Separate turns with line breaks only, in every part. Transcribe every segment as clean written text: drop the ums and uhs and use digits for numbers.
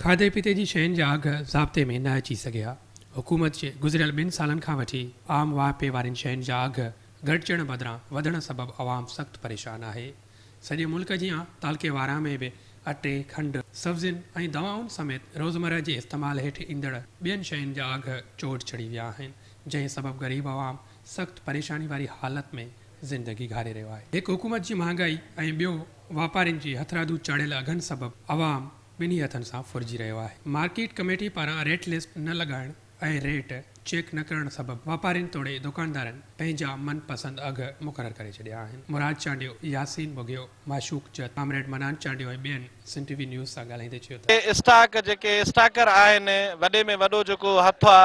کاڌي پيتي جي شين جا اگهه ضابطي ۾ نه اچي سگهيا. حڪومت جي گذريل ٻن سالن کان وٺي عام واهپي وارين شين جا اگهه گهٽجڻ بدران وڌڻ سبب عوام سخت پريشان آهي. سڄي ملڪ جيان تعلقي وارهه ۾ به اٽي، کنڊ، سبزين ۽ دوائن سميت روزمره جي استعمال هيٺ ايندڙ ٻين شين جا اگهه چوٽ چڙهي ويا آهن، جنهن سبب غريب عوام سخت پريشاني واري حالت ۾ زندگي گهاري رهيو آهي. هڪ حڪومت جي مهانگائي ۽ ٻيو واپارين جي هٿرادو چاڙهيل اگهن سبب عوام ٻنهي هٿن سان ڦرجي رهيو آهي. مارڪيٽ ڪميٽي پاران ريٽ لسٽ نه لڳائڻ ۽ ريٽ چيڪ نه ڪرڻ سبب واپارين توڙي دڪاندارن پنهنجا من پسند اگهه مقرر ڪري ڇڏيا آهن. مراد چانڊيو، ياسين ٻگهيو، معشوق جت، ڪامريڊ منان چانڊيو ۽ ٻين سنڌ ٽي وي نيوز سان ڳالهائيندي چيو ته.
اسٽاڪ جيڪي اسٽاڪر آهن وڏي ۾ وڏو جيڪو هٿ آ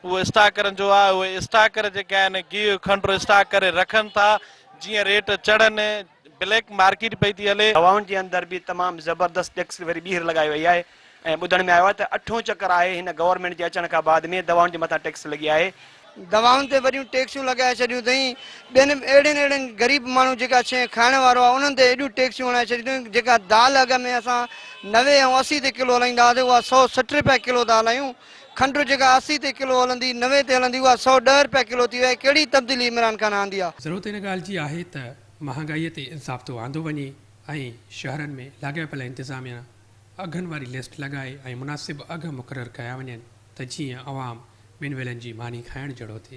اهو اسٽاڪرن جو آ اهي اسٽاڪر جيڪي آهن گيهه کنڊ اسٽاڪ ڪري رکن ٿا جيئن ريٽ چڙهن بليڪ مارڪيٽ پئي ٿي هلي.
دوائن جي اندر به تمام زبردست ٽيڪس وري ٻيهر لڳائي وئي آهي ۽ ٻڌڻ ۾ آيو آهي ته اٺون چڪر آهي هن گورنمينٽ جي اچڻ کان بعد ۾ دوائن جي مٿان ٽيڪس لڳي آهي.
دوائن تي وڏيون ٽيڪسيون لڳائي ڇڏيون اٿئين ٻين اهڙين اهڙين غريب ماڻهو جيڪا شيء کائڻ وارو آهي انهن تي ايڏيون ٽيڪسيون هڻائي ڇڏيون اٿئين جيڪا دال اڳ ۾ اسان 90 ۽ 80 تي ڪلو هلائيندا هئاسين اها 160 رپيا ڪلو ٿا هلايون کنڊ جيڪا 80 تي ڪلو هلندي 90 تي هلندي اها 110 رپيا ڪلو ٿي وئي آهي ڪهڙي تبديلي عمران خان آندي آهي.
ضرورت ان ڳالهه جي آهي ته مهانگائيء تي ضابطو آندو وڃي ۽ شهرن ۾ لاڳاپيل انتظاميا اگهن واري لسٽ لڳائي ۽ مناسب اگهه مقرر ڪيا وڃن ته جيئن عوام ٻن ويلن جي ماني کائڻ جهڙو ٿئي.